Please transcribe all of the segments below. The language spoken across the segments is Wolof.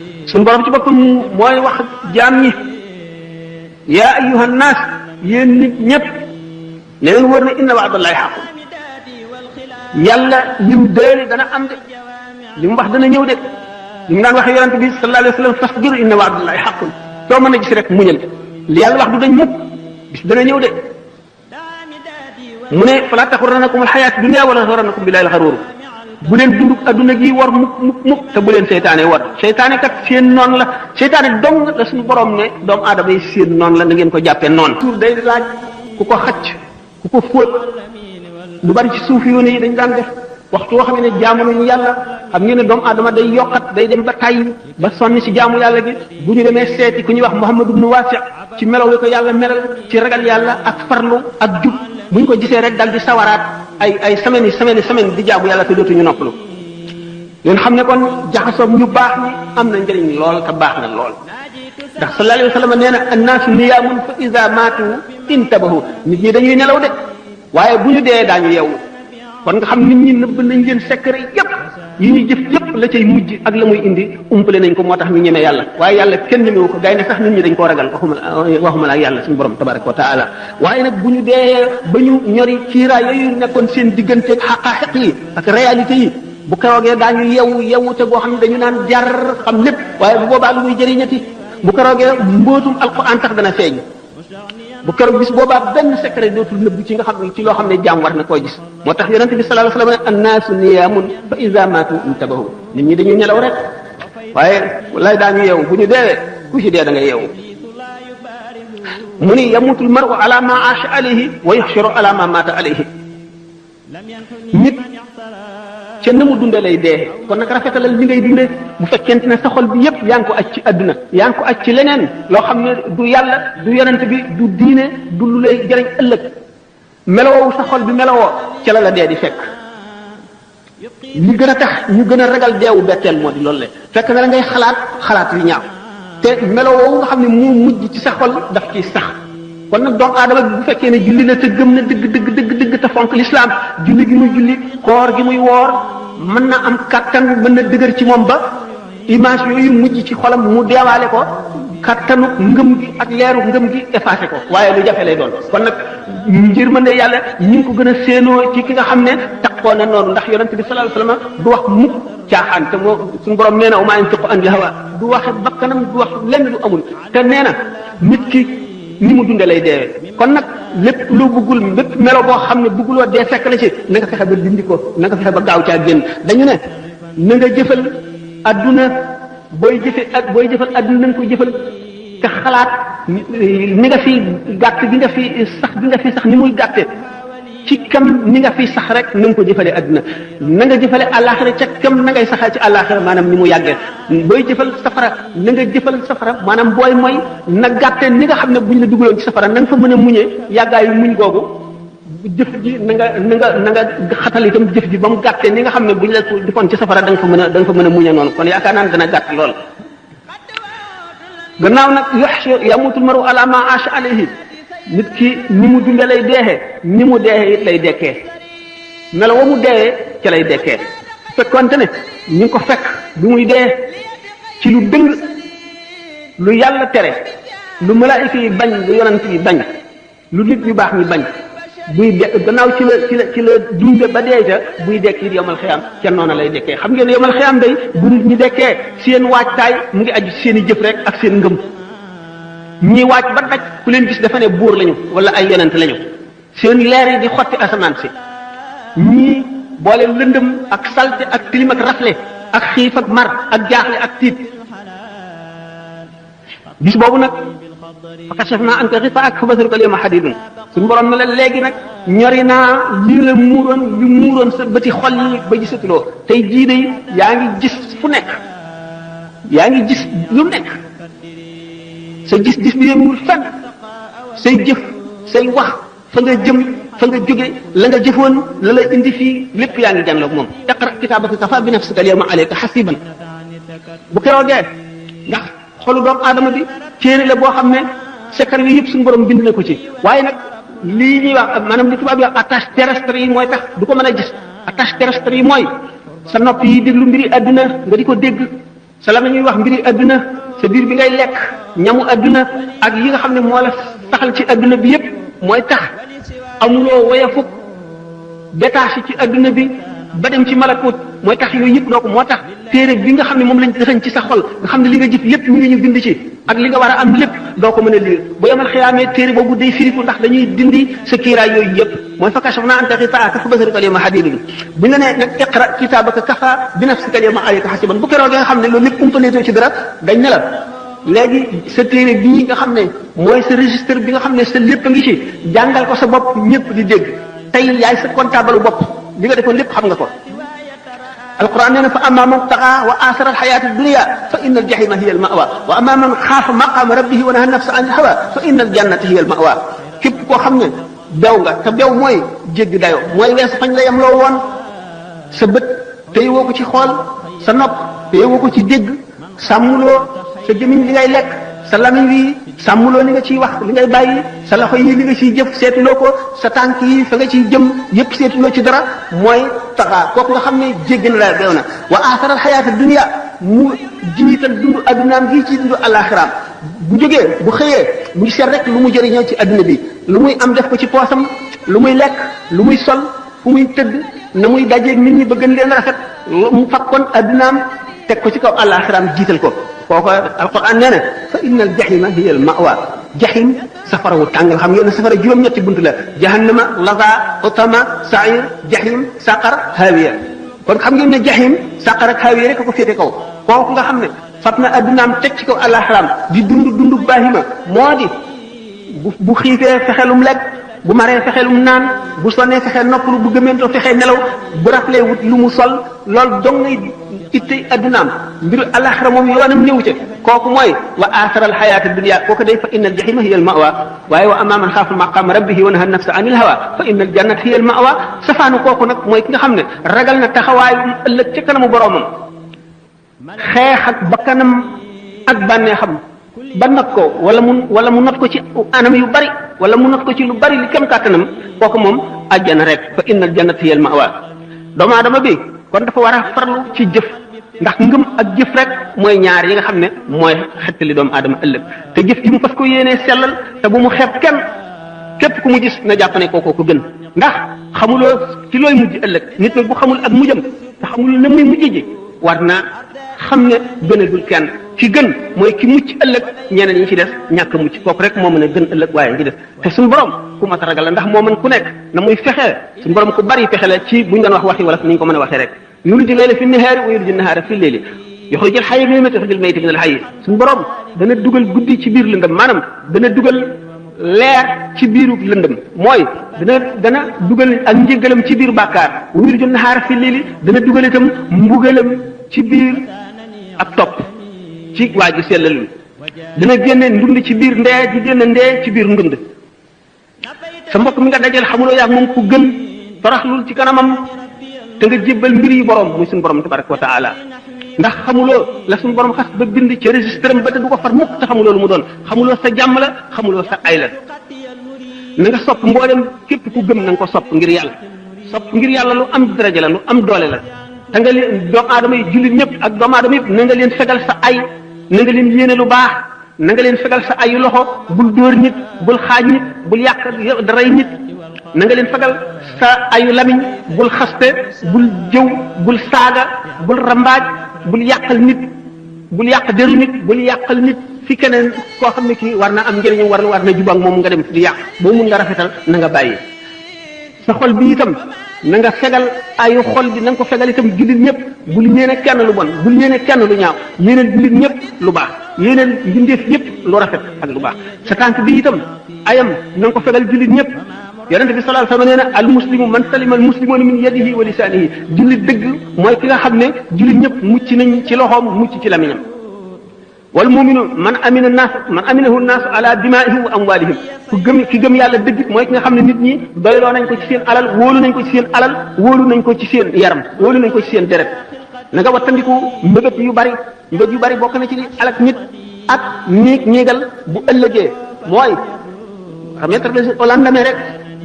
suñu borom ci boppam mooy wax jaam ñi yaa ayyuhan naas yéen nit ñëpp ne leen wër ne inna wa'dallahi haqqun yàlla lim déeli dana am de li mu wax dana ñëw de li mu daan waxee yonent bi sallallahu alayhi wa sallam fasbir inna wa'dallahi haqqun soo mën a gis rek muñal li yàlla wax du dañ mukk bis dana ñëw de mu ne fala taxurrannakum alxayaatu dunya wala taxurrannakum billahi alxaruur bu leen dund adduna gi war mukk te bu leen seytaane war seytaane kat seen noonu la seytaane dong la suñu borom ne doomu aadama yi seen noonu la na ngeen ko jàppee noonu. tur day laaj ku ko xacc ku ko fóot lu bari ci suuf yoon yi dañ daan def waxtu woo xam ne jaamu nañu yàlla xam ngeen ne doomu aadama day yokkat day dem ba tàyyi ba sonni ci jaamu yàlla gi bu ñu demee seeti ku ñuy wax Muhammad ibn Wasi' ci melaw wi ko yàlla melal ci ragal yàlla ak farlu ak jub bu ñu ko gisee rek dal di sawaraat ay semaines yi di jaamu yàlla te dootuñu noppalu leen xam ne kon jaxasoom ñu baax ñi am na njëriñ lool te baax na lool ndax sallallahu alayhi wa sallam nee na annaasu niyaamun fa iza maatu intabahu nit ñi dañuy nelaw de waaye bu ñu dee daañu yeewu kon nga xam nit ñi nëbb nañ leen secret yépp yi ñuy jëf yépp la cay mujj ak la muy indi umpale nañ ko moo tax ñu ñeme yàlla waaye yàlla kenn ñemewu ko gay ne sax nit ñi dañ koo ragal waxuma la ak yàlla suñu borom tabaraka wa taala waaye nag bu ñu dee ba ñu ñori kiiraay yooyu nekkoon seen diggante xaqaaxiq yi ak réalité yi bu keroogee daañu yewu te goo xam ne dañu naan jar xam lépp waaye bu boobaa lu muy jëriñati bu keroogee mbootum alquran tax dana feeñ bu keroog bis boobaa benn secret dootul nëbb ci nga xam ne ci loo xam ne jaam war na koy gis moo tax yonente bi sallallahu alayhi wasallam ne annaasu niyaamun fa iza maatu intabahu nit ñi dañuy nelaw rek waaye lay daañu yeewu bu ñu deewee ku ci dee da nga yeewu mu ni yamutul mar'u ala ma aasha alayhi wa yuhsharu ala ma maata alayhi nit ca na mu dunde lay dee kon nag rafetalal li ngay dunde bu fekkente ne sa xol bi yépp yaa ngi ko aj ci àdduna yaa ngi ko aj ci leneen loo xam ne du yàlla du yonent bi du diine du lu lay jëriñ ëllëg melowoo sa xol bi melowoo ca la dee di fekk li gën a tax ñu gën a ragal deewu betteel moo di loolu le fekk na la ngay xalaat yu ñaaw te melowoo nga xam ne moo mujj ci sa xol daf ciy sax kon nag doomu aadama bi bu fekkee ne julli na te gëm na dëgg te fonk l'islam julli gi muy julli koor gi muy woor mën na am kattan mën na dëgër ci moom ba image yooyu mujj ci xolam mu deewaale ko kattanu ngëm gi ak leeru ngëm gi effacé ko waaye lu jafe lay doon kon nag ngir mën ne yàlla ñu ngi ko gën a séenoo ci ki nga xam ne taxoo na noonu ndax yonente bi sallallahu alayhi wasallam du wax mukk caaxaan te moo suñu borom nee na wa maa yantiqu anil hawa du waxe bakkanam du wax lenn lu amul te nee na nit ki ni mu dunde lay deewee kon nag lépp lu bëggul lépp melo boo xam ne bëgguloo dee fekk la ci na nga fexe ba dindi ko na nga fexe ba gaaw caa génn dañu ne na nga jëfal adduna booy jëfal adduna na nga koy jëfal te xalaat ni nga fi gàtt bi nga fi sax ni muy gàtte ci kam ni nga fi sax rek na nga ko jëfale adduna na nga jëfale àllaaxira ca kam na ngay saxee ci àllaaxira maanaam ni mu yàggee booy jëfal safara na nga jëfal safara maanaam booy mooy na gàtte ni nga xam ne buñ la dugaloon ci safara na nga fa mën a muñee yàggaayu muñ googu jëf ji na nga xatal itam jëf ji ba mu gàttee ni nga xam ne buñ la defoon ci safara da nga fa mën a muñee noonu kon yaakaar naa ne dana gàtt lool gannaaw nag yamutul maru ala ma aasha alayhi nit ki ni mu dunde lay deexee ni mu deexee it lay dekkee melo wa mu deexee ca lay dekkee fekkonte ne ñu ngi ko fekk bi muy dee ci lu dëng lu yàlla tere lu malaayika yi bañ lu yonent yi bañ lu nit yu baax ñi bañ buy de gannaaw ci la dunde ba dee ca buy dekk it yomal xiyaam ca noona lay dekkee xam ngeen ne yomal xiyaam day bu nit ñi dekkee seen waajtaay mu ngi aju seen i jëf rek ak seen ngëm ñii waaj ba daj ku leen gis dafa ne buur lañu wala ay yonent lañu seen leer yi di xotti asamaan si ñii boole lëndëm ak salte ak tilim ak rafle ak xiif ak mar ak jaaxle ak tiit bis boobu nag fa kashafnaa anka ghitaa'ak fa basaruka al-yawma hadiidun suñu borom ne la léegi nag ñori naa lii la muuroon sa bëti xol yi ba gisatuloo tey jii de yaa ngi gis fu nekk yaa ngi gis lu nekk sa gis-gis bi yënguwul fenn say jëf say wax fa nga jëm fa nga jóge la nga jëfoon la la indi fii lépp yaa ngi jànloog moom iqra kitaabaka kafaa bi nafsika al-yawma alayka hasiiban bu keroogee ndax xolu doomu aadama bi téere la boo xam ne secret yi yëpp suñu borom bind na ko ci waaye nag lii ñuy wax maanaam li tubaab yi wax attache terrestre yi mooy tax du ko mën a gis attache terrestre yi mooy sa nopp yi déglu mbiri adduna nga di ko dégg sa la ñuy wax mbiri adduna sa biir bi ngay lekk ñamu adduna ak yi nga xam ne moo la taxal ci adduna bi yépp mooy tax amuloo woyafuk détaché ci adduna bi ba dem ci malakut mooy tax yooyu yëpp doo ko moo tax téere bi nga xam ne moom lañ dëxañ ci sa xol nga xam ne li nga jëf lépp mi ngi ñu bind ci ak li nga war a am lépp doo ko mën a lire bu yemal xiyaamee téere boobu day firiku ndax dañuy dindi sa kiiraay yooyu yëpp mooy fa kashafna anka ghitaa'aka fa basarika al-yawma hadiidun bu ñu la nee nag iqra kitaabaka kafaa bi nafsika al-yawma alayka hasiiban bu keroog nga xam ne loolu lépp umpaneetoo ci dara dañ ne la léegi sa téere bii nga xam ne mooy sa registre bi nga xam ne sa lépp a ngi ci jàngal ko sa bopp ñëpp di dégg tey yaay sa comptable bopp li nga defoon lépp xam nga ko alquran nee na fa amma man taxa wa asara alxayat addunia fa inna aljahima hiya almawa wa amma man xaafa maqama rabbihi wa naha nafsa an alhawa fa inna aljannata hiya almawa képp koo xam ne bew nga te bew mooy jéggi dayo mooy weesu fañ la yem loo woon sa bët téye woo ko ci xool sa nopp téye woo ko ci dégg sàmmuloo sa jëmiñ li ngay lekk sa lamiñ wi sàmmuloo li nga ciy wax li ngay bàyyi sa loxo yi li nga ciy jëf seetuloo ko sa tànk yi fa nga ciy jëm yépp seetuloo ci dara mooy taxaa kooku nga xam ne jéggi na la beew na wa aasaral xayaata dunya mu jiital dundu addunaam gii ci dundu alaxiraam bu jógee bu xëyee mu ngi seet rek lu mu jëriñoo ci adduna bi lu muy am def ko ci poosam lu muy lekk lu muy sol fu muy tëdd na muy dajeeg nit ñi ba gën leen rafet mu fakkoon addunaam teg ko ci kaw alaxiraam jiital ko kooku alquran nee na fa inna al jahima hiya al mawa jahim safara wu tàngal xam ngeen ne safara juróom-ñetti bunt la jahannama laza utama sair jahim saqar hawiya kon xam ngeen ne jahim saqar ak hawiya rek ko féete kaw kooku nga xam ne fat na addunaam teg ci kaw alaxiraam di dund baahima moo di bu xiifee fexelum lekk bu maree fexelum naan bu sonnee fexe noppalu bu gëmeentoo fexe nelaw bu raflee wut lu mu sol loolu dong ngay ittey addunaam mbiru alaxira moom yoonam ñëw ca kooku mooy wa aasara alxayaata dunya kooku day fa inna aljahima hiya almawa waaye wa amma man xaafa maqama rabbihi wa naha nafsa anil hawa fa inna aljannata hiya almawa safaanu kooku nag mooy ki nga xam ne ragal na taxawaayu ëllëg ca kanamu boroomam xeex ak bakkanam ak bànneexam ba not ko wala mu not ko ci anam yu bari wala mu not ko ci lu bari li kem kàttanam kooku moom àjjana rek fa inna aljannata hiya almawa doomu aadama bi kon dafa war a farlu ci jëf ndax ngëm ak jëf rek mooy ñaar yi nga xam ne mooy xettali doomu aadama ëllëg te jëf ji mu fas ko yéenee sellal te bu mu xeeb kenn képp ku mu gis na jàpp ne kookoo ko gën ndax xamuloo ci looy mujj ëllëg nit nag bu xamul ak mujjam te xamul na muy mujj ji war na xam ne gënagul kenn ki gën mooy ki mucc ëllëg ñeneen ñi ci des ñàkk mucc kooku rek moo mën a gën ëllëg waaye ngi def te suñu borom ku mat a ragal la ndax moo mën ku nekk na muy fexee suñu borom ku bari fexe la ci buñ doon waxi wala ni ñu ko mën a waxee rek yuliju layla fi nahaari wa yuliju nahaara fi leyli yuxrijul xayya minal mayyiti wa yuxrijul mayyita minal xayyi suñu borom dana dugal guddi ci biir lëndëm maanaam dana dugal leer ci biiru lëndëm mooy dana dugal ak njëgalam ci biir bàkkaar wa yuliju nahaara fi leyli dana dugal itam mbugalam ci biir ak topp ci waa ji sellalul dana génne ndund ci biir ndee di génne ndee ci biir ndund sa mbokk mi nga dajal xamuloo yaag moom ku gën toroxlul ci kanamam te nga jébbal mbir yi borom muy suñu borom tabaraka wa taala ndax xamuloo la suñu borom xas ba bind ci registre am ba te du ko far mukk te xamuloo lu mu doon xamuloo sa jàmm la xamuloo sa ay la na nga sopp mboolem képp ku gëm na nga ko sopp ngir yàlla lu am daraja la lu am doole la te nga leen doomu aadama yi jullit ñëpp ak doomu aadama yëpp na nga leen fegal sa ay na nga leen yéene lu baax na nga leen fegal sa ayu loxo bul dóor nit bul xaaj nit bul yàq daray nit na nga leen fegal sa ayu lamiñ bul xaste bul jëw bul saaga bul rambaaj bul yàqal nit bul yàq deru nit bul yàqal nit fi keneen koo xam ne kii war na am njëriñam war na jubak moom nga dem di yàq boo mun nga rafetal na nga bàyyi sa xol bi itam na nga fegal ayu xol bi na nga ko fegal itam jullit ñëpp bul yéene kenn lu bon bul yéene kenn lu ñaaw yéeneel jullit ñëpp lu baax yéeneel mbindeef ñëpp lu rafet ak lu baax sa tànk bi itam ayam na nga ko fegal jullit ñëpp yonente bi sallallahu alayhi wasallam nee na al muslimu man salima al muslimuna min yadihi wa lisanihi jullit dëgg mooy ki nga xam ne jullit ñëpp mucc nañ ci loxoom mucc ci lamiñam wal muminu man aminahu naas ala dimaihim wa amwalihim ki gëm yàlla dëgg mooy ki nga xam ne nit ñi doyloo nañ ko ci seen alal wóolu nañ ko ci seen alal wóolu nañ ko ci seen yaram wóolu nañ ko ci seen deret na nga wattandiku mbëgët yu bari bokk na ci li alak nit ak néegal bu ëllëgee mooy xam ne au lendemain rek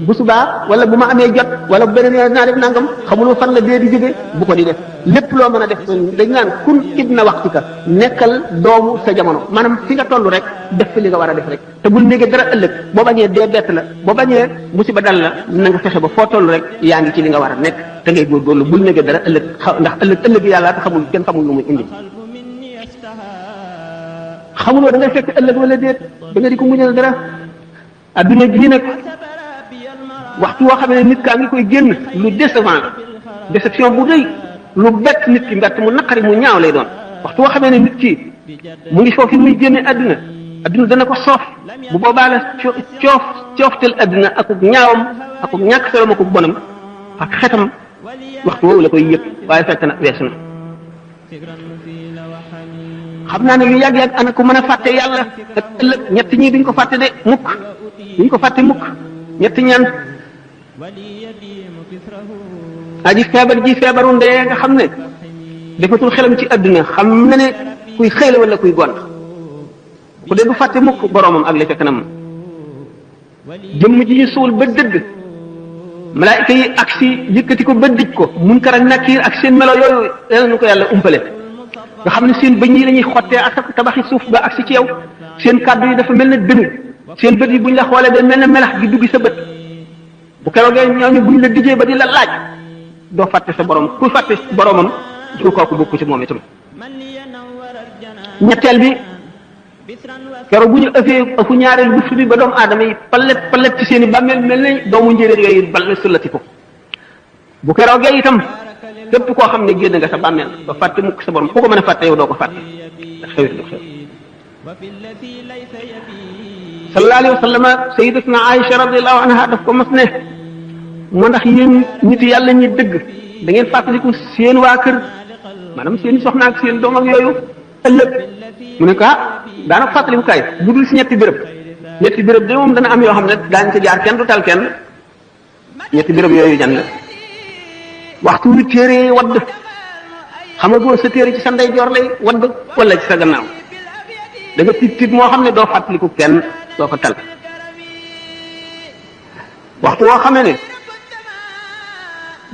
bu subaa wala bu ma amee jot wala bu beneen yoon naa def nangam xamuloo fan la dee di jóge bu ko di def lépp loo mën a def dañ naan kun ibna waxtika nekkal doomu sa jamono maanaam fi nga toll rek def fi li nga war a def rek te bul négee dara ëllëg boo bañee dee bett la boo bañee musiba dal la na nga fexe ba foo toll rek yaa ngi ci li nga war a nekk te ngay góorgóorlu bul négee dara ëllëg ndax ëllëg yàlla te xamul kenn xamul lu muy indi xamuloo da ngay fekk ëllëg wala déet da nga di ko muñal dara adduna bii nag waxtu woo xam ne nit kaa ngi koy génn lu décevant la déception bu rëy lu bett nit ki mbett mu naqari mu ñaaw lay doon waxtu woo xamee ne nit ki mu ngi foofu muy génne adduna adduna dana ko soof bu boobaa la cooftel adduna akuk ñaawam akuk ñàkk solom akuk bonam ak xetam waxtu woowu la koy yëg waaye fekk na weesu na xam naa ne lu yàgg-yàgg ana ko mën a fàtte yàlla ak ëllëg ñett ñii duñ ko fàtte de mukk duñ ko fàtte mukk ñett ñaan aji feebar ji feebaru ndee nga xam ne defatul xelam ci adduna xam na ne kuy xëy la wala kuy gont ku dee du fàtte mukk boroomam ak la ca kanam jëmm ji ñu suul ba dëgg malaayika yi ak si yëkkati ko ba dij ko munkar ak nakiir ak seen melo yooyu yal na ko yàlla umpale nga xam ne seen bëñ yi la ñuy xottee ak tabaxi suuf ba ak si ci yow seen kàddu yi dafa mel ne dënu seen bët yi buñ la xoolee day mel ne melax gi duggi sa bët bu keroogee ñooñu buñ la dijee ba di la laaj doo fàtte sa borom ku fàtte boromam su kooku bokku ci moom itam ñetteel bi keroog bu ñu ëfu ñaareel bu fi bi ba doomu aadama yi palet ci seen i bàmmeel mel ne doomu njéeréer yooyu bal sullati ko bu keroogee itam képp koo xam ne génn nga sa bàmmeel ba fàtte mukk sa borom ku ko mën a fàtte yow doo ko fàtte ndax xewit lu xew sallallahu alayhi wa sallam sayyidatuna Aïcha radiyallahu anha daf ko mas ne moo ndax yéen nit yàlla ñi dëgg da ngeen fàttaliku seen waa kër maanaam seen soxna ak seen doom ak yooyu ëllëg mu ne ko daanaka fàttaliku kaay bu dul si ñetti béréb de moom dana am yoo xam ne daañu ko jaar kenn du tal kenn ñetti béréb yooyu jan la waxtu wi téere wadd xam nga boo sa téere ci sa ndeyjoor lay wadd wala ci sa gannaaw da nga tiit moo xam ne doo fàttaliku kenn doo ko tal waxtu woo xamee ne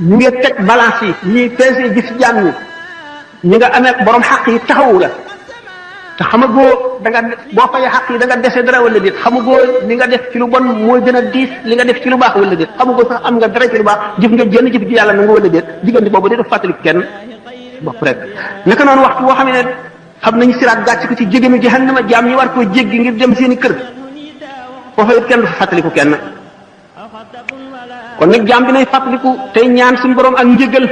ñu ngi teg balance yi ñuy peese gis jaam ñi nga amee borom xaq yi taxawu la te xamagoo da nga boo fayee xaq yi da nga dese dara wala déet xamagoo li nga def ci lu bon mooy gën a diis li nga def ci lu baax wala déet xamagoo sax am nga dara ci lu baax jëf nga jënd jëf ji yàlla na nga wala déet diggante boobu dee fàttali kenn bopp rek naka noonu waxtu boo xam ne xam nañu siraat gàcc ko ci jégami jahannama jaam ñi war koo jéggi ngir dem seeni kër foofa it kenn du fa fàttaliku kenn kon nag jaam bi nay fàttaliku tey ñaan suñu borom ak njëgal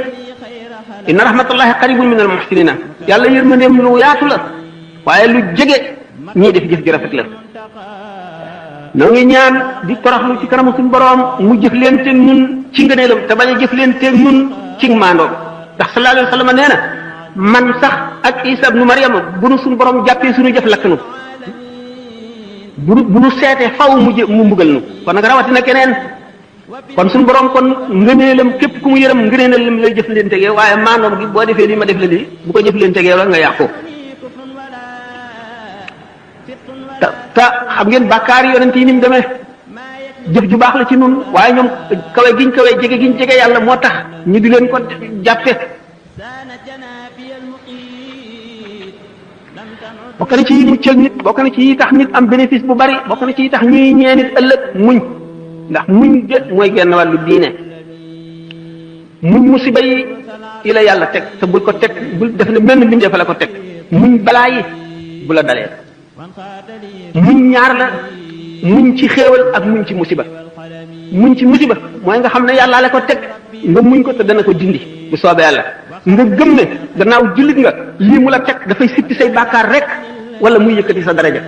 inna rahmatullahi qaribun min al muhsinina yàlla yërmandeem lu yaatu la waaye lu jege ñii def jëf ji rafet la noo ngi ñaan di toroxlu ci kanamu suñu borom mu jëf leen teeg ñun ci ngëneelam te bañ a jëf leen teeg ñun ci maandoom ndax sallallahu alayhi wa sallam nee na man sax ak Isa ibnu Maryama bu nu suñu borom jàppee suñu jëf lakk nu bu nu seetee faw mu mbugal nu kon nag rawatina keneen kon suñu borom kon ngëneelam képp ku mu yërëm ngëneelam lay jëf leen tegee waaye maandoom gi boo defee lii ma def la lii bu ko jëf leen tegee la nga yàqu te xam ngeen bàkkaar yi yonent yi ni mu demee jëf ju baax la ci nun waaye ñoom kawe giñ kawe jege giñ jege yàlla moo tax ñu di leen ko jàppe bokk na ci yi muccal nit bokk na ci yi tax nit am bénéfice bu bari bokk na ci yi tax ñuy ñee nit ëllëg muñ ndax muñ de mooy genn wàllu diine muñ musiba yi la yàlla teg te bul ko teg bul def ne benn mbindeef la ko teg muñ balaa yi bu la dalee muñ ñaar la muñ ci xéewal ak muñ ci musiba muñ ci musiba mooy nga xam ne yàlla la ko teg nga muñ ko te dana ko dindi bu soobee yàlla nga gëm ne gannaaw jullit nga lii mu la teg dafay sippi say bàkkaar rek wala muy yëkkati sa daraja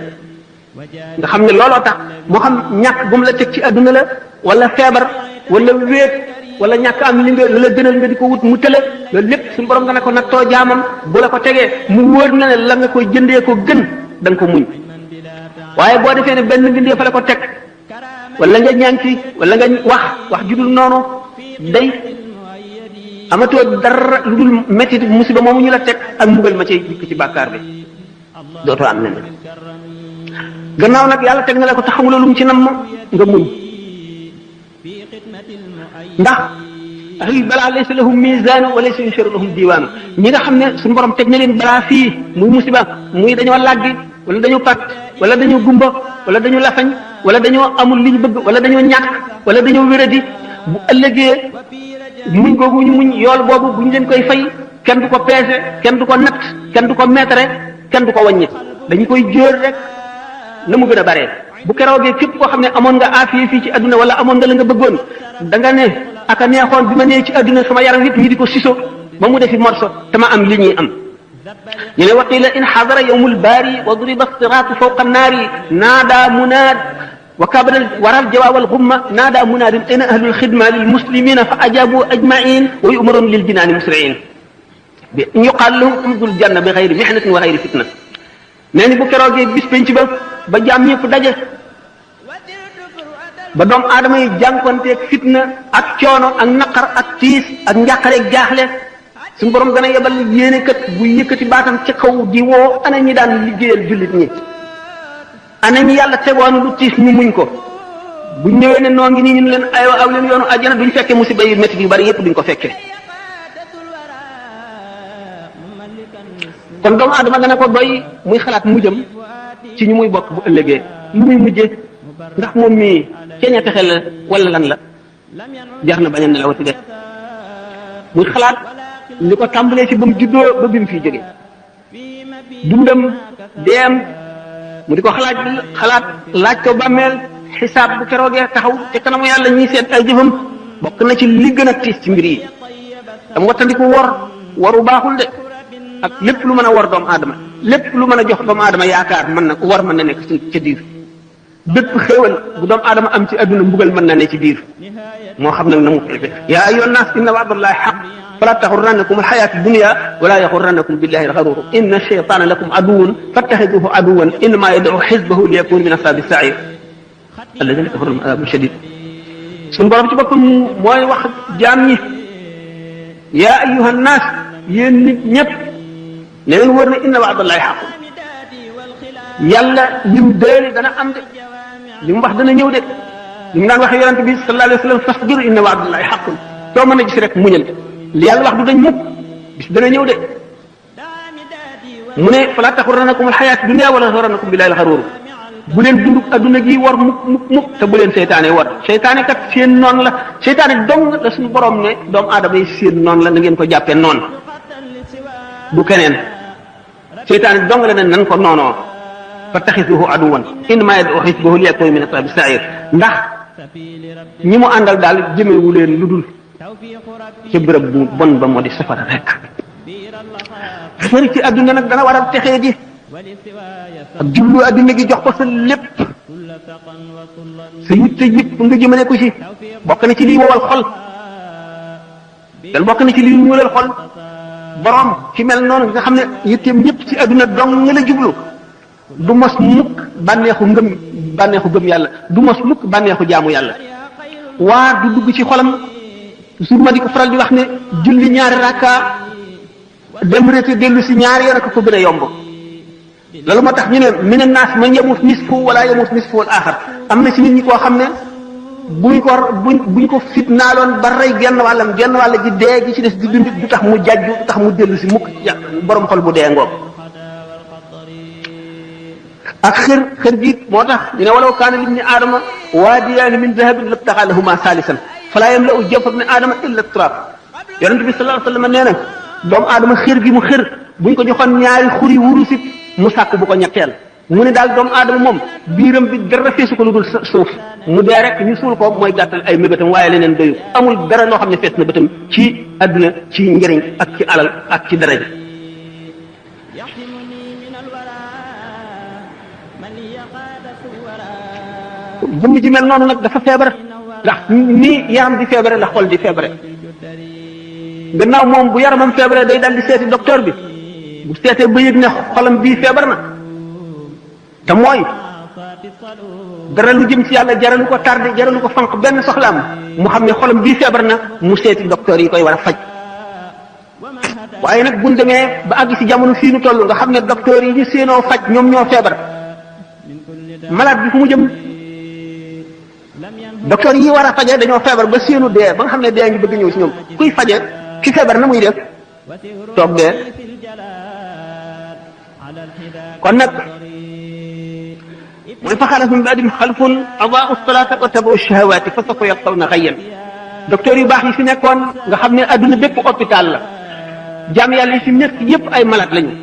nga xam ne looloo tax moo xam ñàkk bu mu la teg ci àdduna la wala feebar wala wéet wala ñàkk am li nga la gënal nga di ko wut mu tële loolu lépp suñu borom dana ko nattoo jaamam bu la ko tegee mu wóor na ne la nga koy jëndee ko gën da nga ko muñ waaye boo defee ne benn mbindee fa la ko teg wala nga ñànki wala nga wax ju dul noonu day amatoo dara lu dul métti musiba moomu ñu la teg ak mbugal ma cay jikk ci bàkkaar bi dootoo am nen gannaaw nag yàlla teg na la ko te xamuloo lu mu ci nam nga muñ ndax ahlul balaa laysa lahum mizaanu wa laysa yusharu lahum diiwaanu ñi nga xam ne suñu borom teg na leen balaa fii muy musiba muy dañoo làggi wala dañoo pat wala dañoo gumba wala dañoo lafañ wala dañoo amul li ñu bëgg wala dañoo ñàkk wala dañoo wéradi bu ëllëgee muñ googu ñu muñ yool boobu bu ñu leen koy fay kenn du ko peese kenn du ko natt kenn du ko meetare kenn du ko wàññi dañu koy jóor rek na mu gën a bare bu keroogee képp koo xam ne amoon nga aafiya fii ci adduna wala amoon nga la nga bëggoon da nga ne aka neexoon bi ma nee ci adduna sama yaram yëpp ñi di ko siso ba mu defi morso te ma am li ñuy am ñu ne waqila in xadara yawmul baari wa duriba siraatu fawqa naari naada munaad wa kabara waral jawaawal gumma naada munaadin ayna ahlul xidma lil muslimina fa ajabu ajmain wa yumarun lil jinaani musriin bi yuqaal lahum udxulul janna bi xayri mihnatin wa xayri fitna nee ni bu keroogee bis penc ba jaam ñëpp daje ba doomu aadama yi jànkonteeg fitna ak coono ak naqar ak tiis ak njàqare ak jaaxle suñu borom gën a yebal yéene kat bu yëkkati baatam ci kaw di woo ana ñi daan liggéeyal jullit ñi ana ñi yàlla tegoon lu tiis ñu muñ ko bu ñëwee ne noo ngi nii ñu leen aywa aw leen yoonu àjjana duñ fekkee musiba yu métti yu bari yëpp duñ ko fekkee kon doomu aadama dana ko doy muy xalaat mujjam ci ñu muy bokk bu ëllëgee lu muy mujjee ndax moom mii ceeña texe la wala lan la jar na bañ a nelawati de muy xalaat li ko tàmbalee ci ba mu juddoo ba bi mu fiy jóge dundam deem mu di ko xalaat laaj ko bàmmeel xisaab bu keroogee taxaw te kanamu yàlla ñuy seet ay jëfam bokk na ci li gën a tiis ci mbir yi dam wattandiku waru baaxul de ak lépp lu mën a war doomu aadama lépp lu mën a jox doomu aadama yaakaar mën na war mën na nekk ca biir bépp xéewal bu doomu aadama am ci adduna mbugal mën na ne ci biir moo xam nag na mu fefe yaa ayyuhan naas inna wa'dallahi haqq fala taxurrannakum alxayaatu dunya wala yaxurrannakum billahi alxaruur inna shaytaana lakum aduwwun fattaxiduhu aduwwan innamaa yad'u xisbahu liyakunu min ashaabi sa'iir alladina kafaru lahum adaabun shadiid suñu borom ci boppam mooy wax jaam ñi yaa ayyuhan naas yéen nit ñëpp ne leen wër ne inna wa'dallahi haqq yàlla lim déeli dana am de li mu wax dana ñëw de li mu daan waxee yonente bi sallallahu alayhi wa sallam fasbir inna wa'dallahi haqqun soo mën a gis rek muñal li yàlla wax du dañ mukk bis dana ñëw de mu ne fala taxurrannakum alxayaatu dunya wala taxurrannakum billahi alxaruur bu leen dunduk adduna gi war mukk te bu leen seytaane war seytaane kat seen noon la seytaane dong la suñu borom ne doomu aadama yi seen noon la na ngeen ko jàppee noon du keneen seytaane dong la ne nan ko noonoo fattaxisuhu aduwan innamaa yad'u xisbahu liyakunu min ashaabi sa'iir ndax ñi mu àndal daal jëmewu leen lu dul ca bërëb bu bon ba moo di safara rek xëri ci adduna nag dana waral texee di ak jublu adduna gi jox ko sa lépp sa yitte yëpp nga jëmale ko ci bokk na ci liy wowal xol dal bokk na ci liy ñuulal xol borom ci mel noonu nga xam ne yitteem yëpp ci adduna dong nga la jublu du mos mukk bànneexu gëm yàlla du mos mukk bànneexu jaamu yàlla waa du dugg ci xolam toujours ma di ko faral di wax ne julli ñaari rakka dem rete dellu si ñaari yoon ko gën a yomb loolu moo tax ñu ne mina naas man yamut nisfu wala yamut nisfu wal axar am na ci nit ñi koo xam ne buñ ko fitnaaloon ba rey genn wàll ji dee gi ci des di dund du tax mu jajju du tax mu dellu si mukk borom xol bu dee ngoog ak xër gi moo tax ñu ne walaw kaana libni aadama waadiyaani min dahabin labtaxaa lahumaa saalisan falaa yamla'u jawfa ibni aadama illa turaab yonent bi sallallahu alayhi wa sallam nee na doomu aadama xër gi mu xër buñ ko joxoon ñaari xuri wurusit mu sàkk bu ko ñetteel mu ne daal doomu aadama moom biiram bi dara feesu ko lu dul suuf mu dee rek ñu suul ko mooy gàttal ay mébétam waaye leneen doyu amul dara loo xam ne fees na bëtam ci àdduna ci njëriñ ak ci alal ak ci daraja jëmm ji mel noonu nag dafa feebar ndax nii yaram di feebare la xol di feebare gannaaw moom bu yaramam feebare day dal di seeti docteur bi bu seetee ba yëg ne xolam bii feebar na te mooy dara lu jëm ci yàlla jaralu ko tardé jaralu ko fanq benn soxlaam mu xam ne xolam bii feebar na mu seeti docteur yi koy war a faj waaye nag buñ demee ba àgg ci jamono fii nu toll nga xam ne docteur yi ñu séenoo faj ñoom ñoo feebar malade bi fu mu jëm docteur yi war a faje dañoo feebar ba seenu dee ba nga xam ne dee ngi bëgg ñëw si ñoom kuy faje ki feebar na muy def toog dee kon nag mooy fa xalafa min ba'dihim xalfun adaa'u salaata wa tabaa'u shahawaati fa sawfa yalqawna ghayyan docteur yu baax yi fi nekkoon nga xam ne adduna bépp hôpital la jaam yàlla yi fi nekk yépp ay malade lañu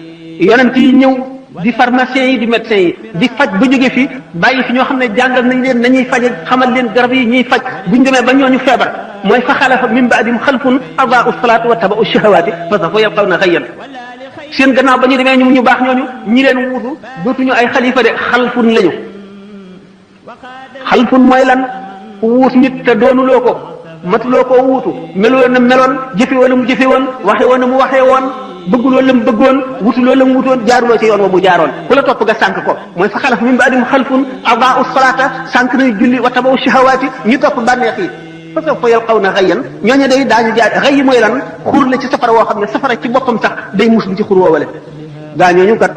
yonent yi ñëw di pharmacien yi di médecin yi di faj ba jóge fi bàyyi fi ñoo xam ne jàngal nañ leen nañuy faje xamal leen garab yi ñuy faj buñ demee ba ñooñu feebar mooy fa xalafa min ba'dihim xalfun adaa'u salaata wa tabaa'u shahawaati fa sawfa yalqawna ghayyan seen gannaaw ba ñu demee ñu baax ñooñu ñi leen wuutu dootuñu ay xalifa de xalfun lañu xalfun mooy lan ku wuut nit te doonuloo ko matuloo koo wuutu meloo na meloon jëfe woon na mu jëfe woon waxe woon na mu waxee woon bëgguloo la mu bëggoon wutuloo la mu wutoon jaaruloo ci yoon wa mu jaaroon ku la topp nga sànq ko mooy fa xalaf min ba'dihim xalfun adaa'u salaata sànq nañ julli wa tabaa'u shahawaati ñu topp bànneex yi fa sawfa yalqawna ghayyan ñooñu day daañu jaar xëy mooy lan xur la ci safara woo xam ne safara ci boppam sax day muslu ci xur woowale gaa ñooñu kat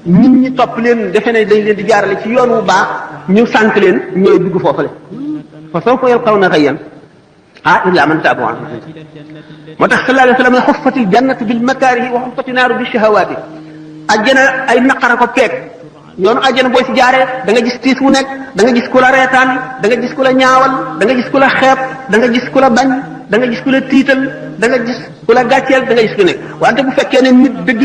nit ñi topp leen defe ne dañ leen di jaarale ci yoon wu baax ñu sànq leen ñooy dugg foofale fa sawfa yalqawna ghayyan illa man taaba wa amila moo tax sallallahu alayhi wa sallam ne xuffatil jannatu bil makaarihi wa xuffati naaru bi shahawaati ajjana ay naqara ko peeg yoonu ajjana boo si jaaree da nga gis tiis wu nekk da nga gis ku la reetaan da nga gis ku la ñaawal da nga gis ku la xeeb da nga gis ku la bañ da nga gis ku la tiital da nga gis ku la gàcceel da nga gis ku nekk wante bu fekkee ne nit dëgg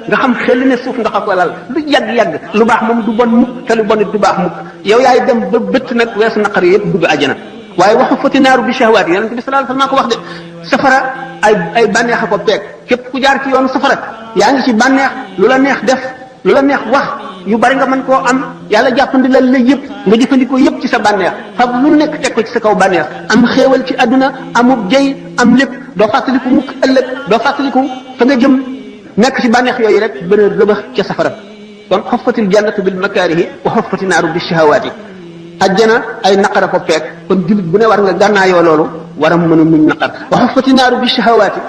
nga xam xel ne suuf nga xam ko lal lu yàgg-yàgg lu baax moom du bon mukk te lu bon it du baax mukk yow yaay dem ba bëtt nag weesu naqar yi yëpp dugg ajjana waaye waxu fati naaru bi shahawaat yonent bi sallallahu alayhi wasallam ko wax de safara ay bànneex a ko peeg képp ku jaar ci yoonu safara yaa ngi ci bànneex lu la neex def lu la neex wax yu bari nga mën koo am yàlla jàppandi la yëpp nga jëfandikoo yëpp ci sa bànneex fab lu nekk teg ko ci sa kaw bànneex am xéewal ci àdduna amub jëy am lépp doo fàttaliku mukk ëllëg doo fàttaliku fa nga jëm nekk ci bànneex yooyu rek bën a rëbax ca safara kon xuffatil jannatu bil makaarihi wa xuffati naaru bi shahawaati ajjana ay naqara ko peeg kon jullit bu ne war nga gànnaayoo loolu war a mën a muñ naqar wa xuffati naaru bi shahawaati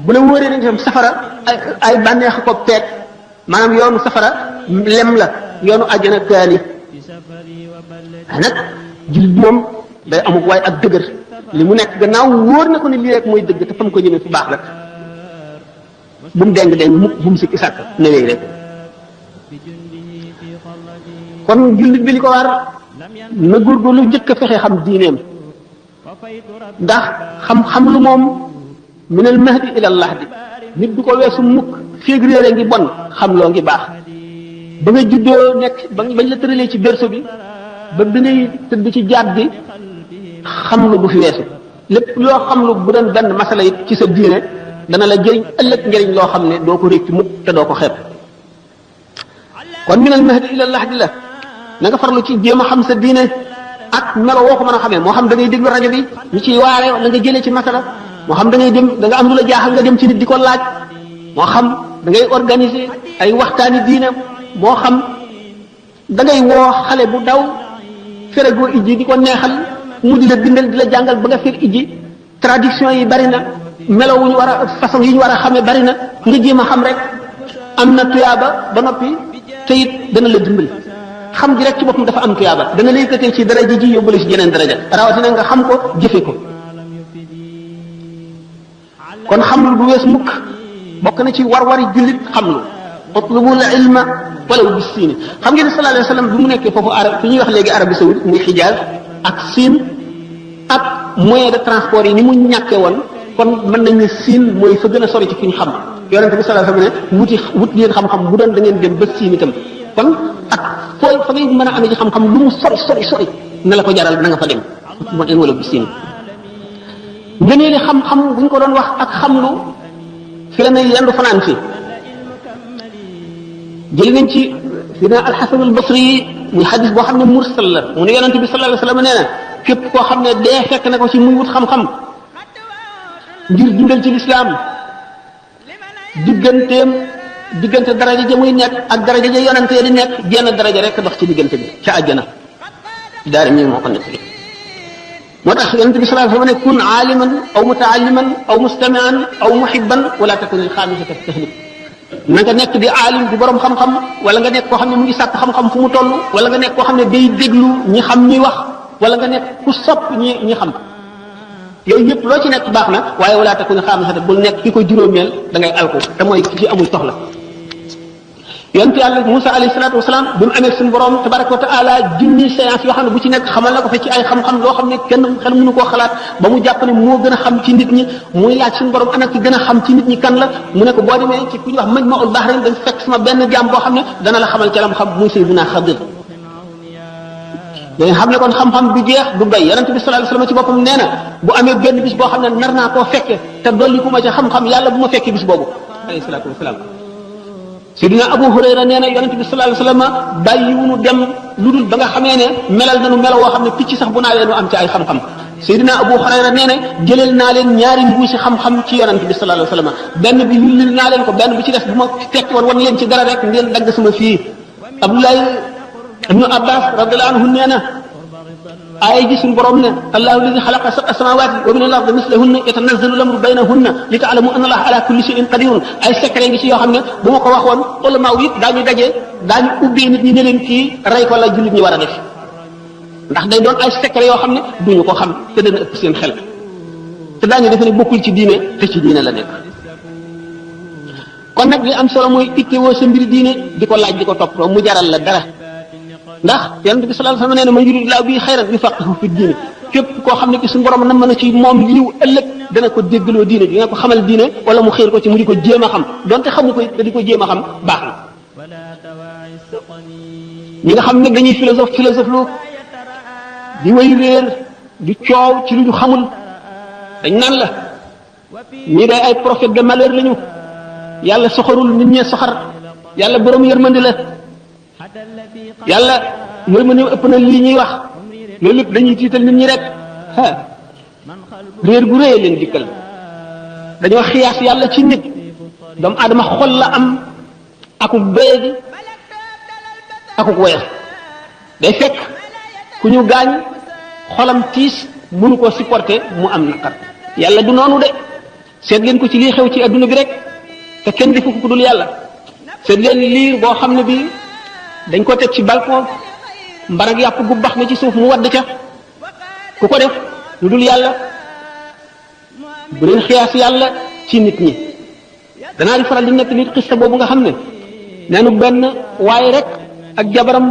bu la wóoree nañ tam safara ay bànneex ko peeg maanaam yoonu safara lem la yoonu ajjana kaani nag jullit bi moom day amuk waaye ak dëgër li mu nekk gannaaw wóor na ko ne lii rek mooy dëgg te fa mu ko jëmee fu baax la bu mu deng mukk bu mu sikki sàkk newee rek kon jullit bi li ko war na góorgóorlu njëkk a fexe xam diineem ndax xam-xam lu moom minal mahdi ilal lahdi nit du ko weesu mukk féeg réere ngi bon xam loo ngi baax ba nga juddoo nekk bañ la tëralee ci berceau bi ba bi ngay tëdd ci jaat bi xam lu bu fi weesu lépp loo xam lu bu doon benn masala it ci sa diine dana la jëriñ ëllëg njëriñ loo xam ne doo ko réccu mukk te doo ko xeeb kon minal mahdi ilal lahdi la na nga farlu ci jéem a xam sa diine ak melo woo ko mën a xamee moo xam da ngay déglu rajo bi ñu ciy waare wala nga jëlee ci masala moo xam da ngay dem da nga am lu la jaaxal nga dem ci nit di ko laaj moo xam da ngay organiser ay waxtaani diine moo xam da ngay woo xale bu daw ferego ijji di ko neexal mu di la bindal di la jàngal ba nga fer ijji traduction yi bari na melo wu ñu war a façon yi ñu war a xamee bari na nga jéem a xam rek am na tuyaaba ba noppi te it dana la dimbali xam ji rek ci boppam dafa am tuyaaba dana la yëkkatee ci daraja ji yóbbu la ci jeneen daraja rawatina nga xam ko jëfe ko kon xam lu du wees mukk bokk na ci war-wari jullit xam lu utlubul ilma walaw bis siin xam ngeen ne sallallahu alayhi wa sallam bi mu nekkee foofu arab fi ñuy wax léegi Arabie saoudite muy Xijaaz ak Siin ak moyen de transport yi ni mu ñàkkee woon kon mën nañ ne Siin mooy fa gën a sori ci fi ñu xam yonente bi sallallahu alayhi wa sallam ne wut leen xam-xam bu doon da ngeen dem ba Siin itam kon ak fooy fa ngay mën a amee ci xam-xam lu mu sori na la ko jaral na nga fa dem mo en wala bis siin ngënee li xam-xam buñ ko doon wax ak xamlu fi la ne yendu fanaan fi jël nañ ci dina alxasan albasri muy xadis boo xam ne mursal la mu ne yonente bi sallallahu alayhi wa sallam nee na képp koo xam ne dee fekk na ko ci muy wut xam-xam ngir dundal ci lislaam diggante daraja ja muy nekk ak daraja ja yonante di nekk jenn daraja rek dox ci diggante bi ca àjjana daari mi moo ko nekk moo tax yonente bi sallallahu alayhi wa sallam ne kun aaliman aw mutaalliman aw mustamian aw muhibban wala takun al xaamisata tahlik na nga nekk di aalim di borom xam-xam wala nga nekk koo xam ne mu ngi sàkk xam-xam fu mu toll wala nga nekk koo xam ne day déglu ñi xam ñuy wax wala nga nekk ku sopp ñi xam yooyu yëpp loo ci nekk baax na waaye wala takun xaamisatan bul nekk ki ko juróomeel da ngay alko te mooy ki amul soxla yonent yàlla Musa alayhi salaatu wasalaam bi mu amee suñu borom tabaraka wa taala junni séance yoo xam ne bu ci nekk xamal na ko fa ci ay xam-xam loo xam ne kenn xel mënu koo xalaat ba mu jàpp ne moo gën a xam ci nit ñi muy laaj suñu borom ana ki gën a xam ci nit ñi kan la mu ne ko boo demee ci ku ñuy wax Majma'ul Bahrayn dañ fekk sama benn jaam boo xam ne dana la xamal ci lam xam muy Sayyidina Xadir dañ xam ne kon xam-xam du jeex du doy yonent bi sallallahu alayhi wasallam ci boppam nee na bu amee benn bis boo xam ne nar naa koo fekke te dolli ku ma ci xam-xam yàlla bu ma fekkee bis boobu alayhi salaatu wasalaam Seydina Abu Hurayra nee na yonent bi sallallahu alayhi wasallam bàyyiwunu dem lu dul ba nga xamee ne melal nañu melo woo xam ne picc sax bu naawee nu am ci ay xam-xam Seydina Abu Hurayra nee na jëleel naa leen ñaari mbuusi xam-xam ci yonent bi sallallahu alayhi wasallam benn bi yullil naa leen ko benn bi ci des bu ma fekk woon wan leen ci dara rek ngeen dagg sama fii Abdoulaye ibnu Abbas radiyallahu anhu nee na aaya ji suñu borom ne allahu alladi xalaqa sab'a samawati wa min al-ardi mislahunna yatanazzalu al-amru baynahunna li ta'lamu anna allaha ala kulli shay'in qadirun ay secret ngi ci yoo xam ne bu ma ko waxoon ulama yi daañu daje daañu ubbee nit ñi ne leen kii rey ko la jullit ñi war a def ndax day doon ay secret yoo xam ne duñu ko xam te dana ëpp seen xel te daañu defe ne bokkul ci diine te ci diine la nekk kon nag li am solo mooy ittewoo sa mbiri diine di ko laaj di ko toppatoo mu jaral la dara ndax yonent bi sallallahu alayhi wasallam nee na man yuridillahu bihi xayran yufaqihu fi diine képp koo xam ne ki suñu borom na mën a ci moom liiw ëllëg dana ko déggaloo diine dina ko xamal diine wala mu xiir ko ci mu di ko jéem a xam donte xamu ko te di ko jéem a xam baax na ñi nga xam ne dañuy philosophe lu di way réer di coow ci lu ñu xamul dañ naan la ñii day ay prophète de malheur lañu yàlla soxorul nit ñee soxar yàlla borom yërmandi la yàlla yërmandi ëpp na lii ñuy wax loolu lépp dañuy tiital nit ñi rek réer gu rëy leen dikkal dañoo xiyaas yàlla ci nit doomu aadama xol la am akuk doyadi akuk woyal day fekk ku ñu gaañ xolam tiis mënu koo supporter mu am naqar yàlla du noonu de seet leen ko ci lii xew ci adduna bi rek te kenn defu ko ku dul yàlla seet leen liir boo xam ne bi dañ ko teg ci balcon mbarag yàpp gu bax na ci suuf mu wadd ca ku ko def lu dul yàlla bu leen xiyaas yàlla ci nit ñi danaa di faral di nekk nit xista boobu nga xam ne neenu benn waaye rek ak jabaram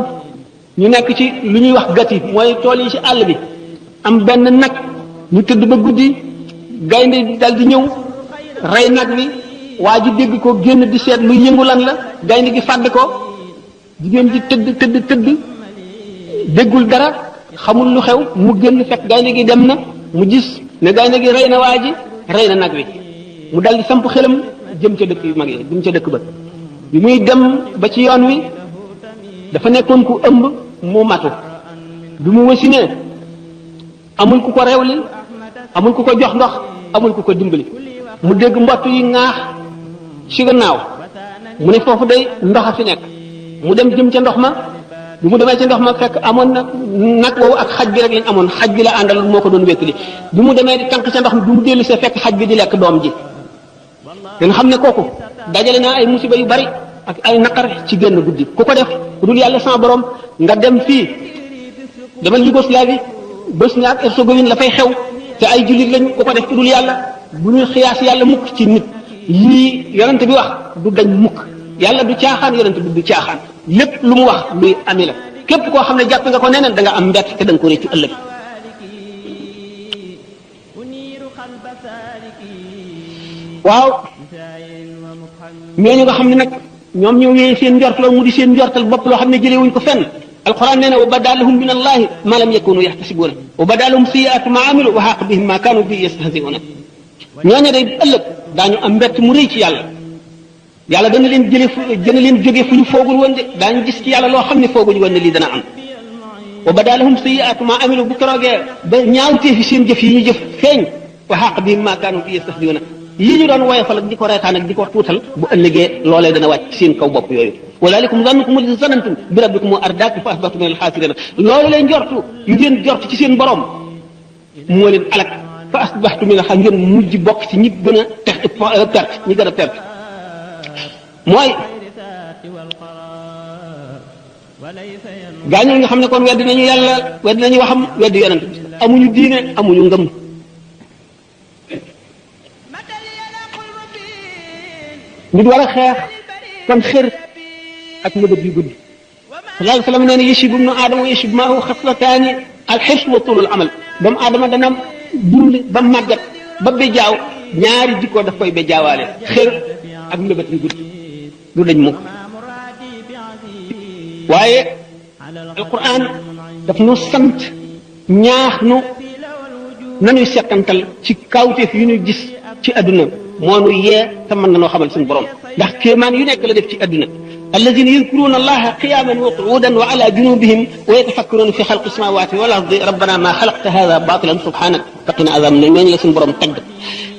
ñu nekk ci lu ñuy wax gati mooy tool yi ci àll bi am benn nag ñu tëdd ba guddi gaynde dal di ñëw rey nag wi waa ji dégg ko génn di seet lu yëngu lan la gaynde gi fàdd ko jigéen ji tëdd déggul dara xamul lu xew mu génn fekk gaynde gi dem na mu gis ne gaynde gi rey na waa ji rey na nag wi mu dal di samp xelam jëm ca dëkk yu mag yi jëm ca dëkk ba bi muy dem ba ci yoon wi dafa nekkoon ku ëmb mu matu bi mu wasinee amul ku ko rewli amul ku ko jox ndox amul ku ko dimbali mu dégg mbott yi ŋaax ci gannaaw mu ne foofu day ndox a fi nekk mu dem jëm ca ndox ma bi mu demee ca ndox ma fekk amoon na nag woowu ak xaj bi rek lañ amoon xaj bi la àndal moo ko doon wéttali bi mu demee di tànk ca ndox mi bi mu dellu see fekk xaj bi di lekk doom ji danga xam ne kooku dajale naa ay musiba yu bari ak ay naqar ci génn guddi ku ko def ku dul yàlla sama borom nga dem fii demal Yougoslavie Bosnie ak Herzégovine la fay xew te ay jullit lañ ku ko def ku dul yàlla bu ñuy xiyaas yàlla mukk ci nit lii yonent bi wax du dañ mukk yàlla du caaxaan yonent bi du caaxaan lépp lu mu wax luy ami la képp koo xam ne jàpp nga ko neneen da nga am mbett te da nga ko réccu ëllëg waaw ñooñu nga xam ne nag ñoom ñoo wéyee seen njortal mu di seen njortal bopp loo xam ne jëlee wuñ ko fenn alquran nee na wa badalahum min allahi ma lam yakunu yaxtasibuna wa badalahum siyaatu ma amilu wa xaq bihim ma kanu bi yastahziuna ñooñu day ëllëg daañu am mbett mu rëy ci yàlla yàlla dana leen jóge fu ñu foogul woon de daañu gis ci yàlla loo xam ne fooguñu woon ne lii dana am wa badalahum siyaatu ma amilu bu keroogee ba ñaawteefi seen jëf yi ñu jëf feeñ wa xaq bihim ma kanu bi yastahziuna yi ñu doon woyofal ak di ko reetaan ak di ko tuutal bu ëllëgee loolee dana wàcc seen kaw bopp yooyu walaalikum zannukum alladi zanantum bi rabbikum ardaakum fa asbahtum min alxaasirina loolu leen jortu yu ngeen jortu ci seen borom moo leen alak fa asbahtum min alxaasirina ngeen mujj bokk ci ñi gën a perte ñi gën a perte mooy gaañu nga xam ne kon weddi nañu yàlla weddi nañu waxam weddi yonent bi amuñu diine amuñu ngëm nit war a xeex kon xër ak nëbët yu guddi sallallahu alayhi wa sallam nee na yashib ibnu aadama wa yashib maahu xaslataani alxirs wa tulul amal doomu aadama dana dund ba màggat ba bejaaw ñaari jikkoo daf koy bejaawaale xër ak nëbët yu guddi du dañ mukk waaye alquran daf nu sant ñaax nu nañuy settantal ci kawteef yu ñu gis ci adduna moo nu yee te mën na noo xamal suñu borom ndax kéemaan yu nekk la def ci adduna alladina yadkuruna allaha qiyaman wa qu'udan wa ala junubihim wa yatafakkaruna fi xalqi samawati wal ardi rabbana ma xalaqta hada batilan subhanak faqina azab ne ñooñu la suñu borom tagg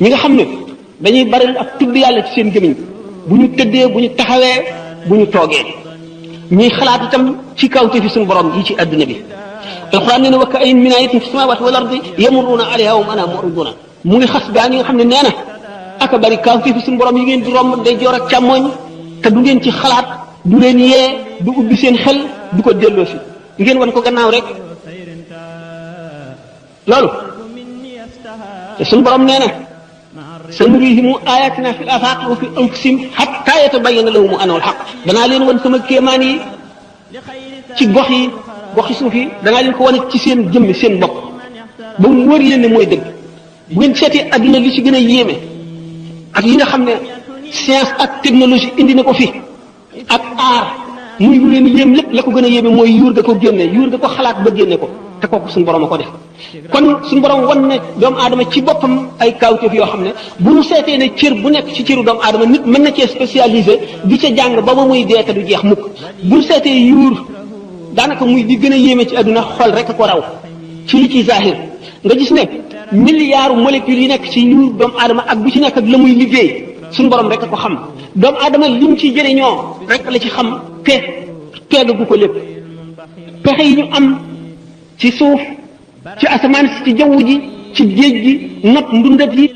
ñi nga xam ne dañuy bari ak tudd yàlla ci seen gémmiñ bu ñu tëddee bu ñu taxawee bu ñu toogee ñuy xalaat itam ci kawteef fi suñu borom yi ci adduna bi alquran nee na wa ka'ayyin min ayatin fi samawati wal ardi yamurruna alayha wa hum anha mu'riduna mu ngi xas gaa ñi nga xam ne nee na aka bari kawteef fi suñu borom yi ngeen di romb day joor ak càmmooñ te du ngeen ci xalaat du leen yee du ubbi seen xel du ko delloo si ngeen wan ko gannaaw rek loolu te suñu borom nee na sanurihimu ayatina fil afaq wa fi anfusihim hatta yatabayyana lahum annahu al-haq danaa leen wan sama kéemaan yi ci goxi suuf yi danaa leen ko wane ci seen jëmmi seen bopp ba mu wër leen ne mooy dëgg bu ngeen seetee adduna li ci gën a yéeme ak yi nga xam ne science ak technologie indi na ko fi ak aar muy lu leen yéem lépp la ko gën a yéeme mooy yuur ga ko génne yuur ga ko xalaat ba génne ko te kooku suñu borom a ko def kon suñu borom wan ne doomu aadama ci boppam ay kawteef yoo xam ne bu ñu seetee ne cër bu nekk ci cëru doomu aadama nit mën na cee spécialisé di ca jàng ba ba muy dee te du jeex mukk bu ñu seetee yuur daanaka muy di gën a yéeme ci àdduna xol rek a ko raw ci li ci zahir nga gis ne milliards molécules yi nekk ci yuur doomu aadama ak bu ci nekk ak la muy liggéey suñu borom rek a ko xam doomu aadama lim ci jëriñoo rek la ci xam te teegagu ko lépp pexe yi ñu am ci suuf ci asamaan si ci jaww ji ci géej gi not ndundat yi